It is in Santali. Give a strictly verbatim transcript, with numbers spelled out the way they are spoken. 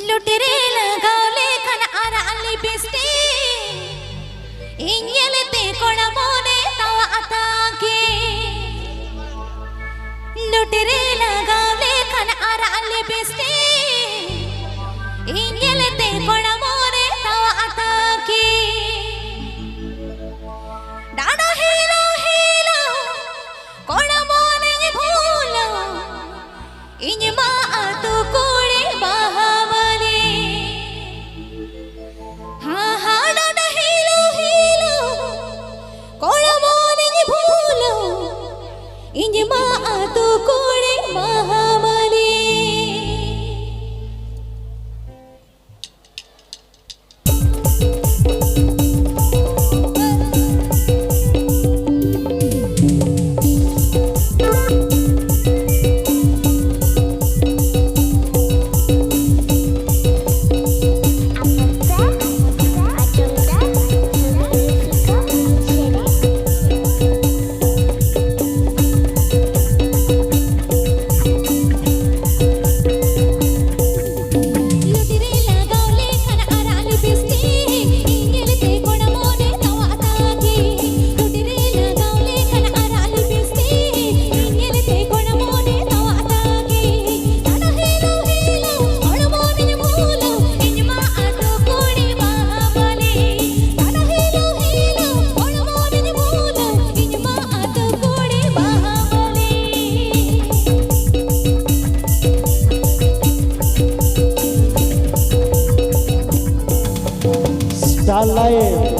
ᱞᱩᱴᱤ ᱨᱮ ᱞᱟᱜᱟᱣ ᱞᱮᱠᱷᱟᱱ ᱟᱨᱟᱜ ᱞᱤᱯᱤᱥᱴᱤᱠ, ᱤᱧ ᱧᱮᱞᱛᱮ ᱠᱚᱲᱟ ᱢᱚᱱᱮ ᱛᱟᱣᱟᱜ ᱛᱟᱠᱮ᱾ ᱞᱩᱴᱤ ᱨᱮ ᱞᱟᱜᱟᱣ ᱞᱮᱠᱷᱟᱱ ᱟᱨᱟᱜ ᱞᱤᱯᱤᱥᱴᱤᱠ, ᱤᱧ ᱧᱮᱞᱛᱮ ᱠᱚᱲᱟ ᱢᱚᱱᱮ ᱛᱟᱣᱟᱜ ᱛᱟᱠᱮ᱾ ᱰᱟᱸᱰᱟ ᱦᱤᱞᱟᱹᱣ ᱦᱤᱞᱟᱹᱣ ᱠᱚᱲᱟ ᱢᱚᱱᱮᱧ ᱵᱷᱩᱞᱟᱹᱣ, ᱤᱧ ᱢᱟ ᱟᱹᱛᱩ ᱠᱩᱲᱤ ᱵᱟᱦᱟ ᱢᱟᱹᱞᱤ᱾ ᱦᱟ ᱦᱟ ᱰᱟᱸᱰᱟ ᱦᱤᱞᱟᱹᱣ ᱦᱤᱞᱟᱹᱣ ᱠᱚᱲᱟ ᱢᱚᱱᱮᱧ ᱵᱷᱩᱞᱟᱹᱣ, ᱤᱧ ᱢᱟ ᱟᱹᱛᱩ ᱠᱩᱲᱤ ᱵᱟᱦᱟ ᱢᱟᱹᱞᱤ᱾ Star Live